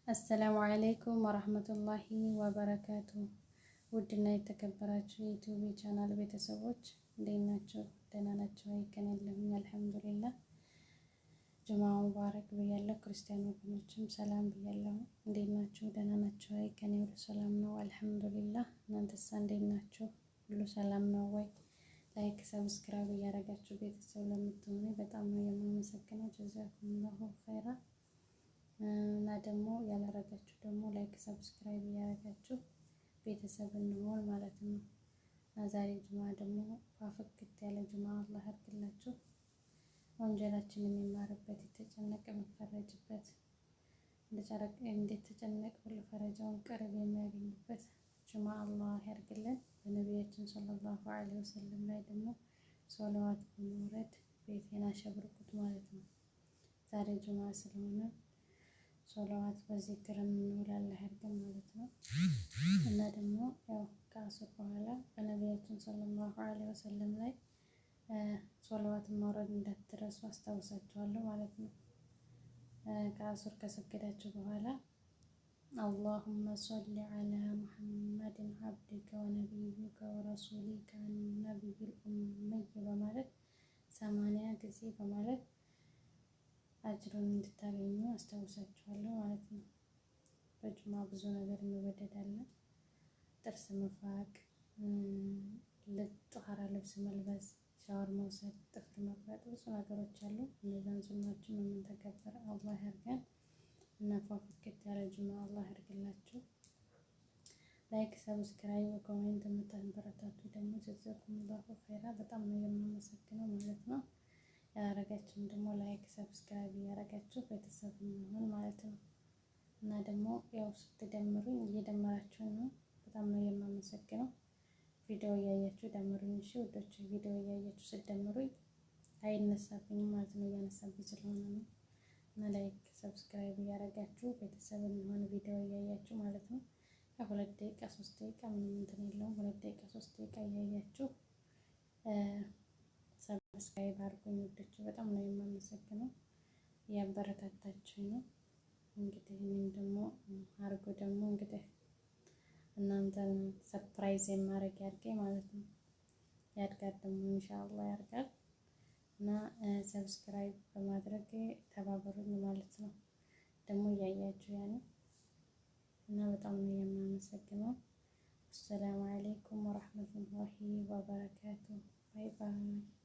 السلام عليكم ورحمة الله وبركاته። ውድና የተከበራችሁ የ YouTube channel ቤተሰቦች እንዴት ናቸው? ደህና ናቸው ወይ? ከኔ ያለሁኝ الحمد لله። ጁማ ሙባረክ ብያለሁ። ክርስቲያን ወገኖችም ሰላም ብያለሁ። እንዴት ናችሁ? ደህና ናቸው ወይ? ከኔ ሁሉ ሰላም ነው الحمد لله። እናንተሳ እንዴት ናችሁ? ሁሉ ሰላም ነው ወይ? Like subscribe እያደረጋችሁ ቤተሰብ ለምትሆኑ በጣም ነው የማመሰግነው። جزاكم الله خيرا። እና ደግሞ ያላረጋችሁ ደግሞ like subscribe እያደረጋችሁ ቤተሰብ እንሆን ማለት ነው። እና ዛሬ ጁማ ደግሞ ፋፍክት ያለ ጁማ አላህ ያድርግላችሁ። ወንጀላችን የሚማርበት፣ የተጨነቀ የሚፈረጅበት፣ እንደተጨነቀ ሁሉ ፈረጃውን ቅርብ የሚያገኝበት ጁማ አላህ ያድርግልን። በነቢያችን صلى الله عليه وسلم ላይ ደግሞ ሶለዋት በመውረድ ቤቴን አሸብርቁት ማለት ነው። ዛሬ ጁማ ስለሆነ ሶለዋት በዚክር እንውላለን ያድርገን ማለት ነው። እና ደግሞ ያው ከአስር በኋላ በነቢያችን صلى الله عليه وسلم ላይ ሶለዋት ማውረድ እንዳትረሱ አስታውሳችኋለሁ ማለት ነው። ከአሱር ከሰገዳችሁ በኋላ اللهم صل على محمد عبدك ونبيك ورسولك النبي الأمي በማለት 80 ጊዜ በማለት አጅሩን እንድታገኙ አስታውሳችኋለሁ ማለት ነው። በጁማ ብዙ ነገር እንወደዳለን። ጥርስ መፋቅ፣ ጦሃራ ልብስ መልበስ፣ ሻወር መውሰድ፣ ጥፍር መቁረጥ፣ ብዙ ነገሮች አሉ። እነዛን ሱናዎችን የምንተገበር አላህ ያድርገን እና ፏፍክት ያለ ጁማ አላህ ያድርግላችሁ። Like፣ subscribe፣ comment የምታበረታቱ ደግሞ جزاكم الله خيرا፣ በጣም ነው የማመሰግነው ማለት ነው። ያላረጋችሁም ደግሞ like subscribe እያረጋችሁ ቤተሰብ እንሆን ማለት ነው። እና ደግሞ ያው ስትደምሩኝ እየደመራችሁ ነው። በጣም ነው የማመሰግነው። ቪዲዮ እያያችሁ ደምሩኝ። እሺ ውዶች፣ ቪዲዮ እያያችሁ ስትደምሩኝ አይነሳብኝም ማለት ነው። እያነሳብኝ ስለሆነ ነው። እና like subscribe እያረጋችሁ ቤተሰብ እንሆን ቪዲዮ እያያችሁ ማለት ነው። 2 ደቂቃ 3 ደቂቃ ምንም እንትን የለውም። 2 ደቂቃ 3 ደቂቃ እያያችሁ subscribe አድርጉኝ ውዶች፣ በጣም ነው የማመሰግነው። እያበረታታችሁ ነው። እንግዲህ እኔም ደግሞ አርጎ ደግሞ እንግዲህ እናንተን surprise የማድረግ ያድርገኝ ማለት ነው። ያድጋል ደግሞ إن شاء الله ያድጋል። እና subscribe በማድረግ ተባበሩኝ ማለት ነው። ደግሞ እያያችሁ ያኔ እና በጣም ነው የማመሰግነው። السلام عليكم ورحمة الله وبركاته። Bye bye።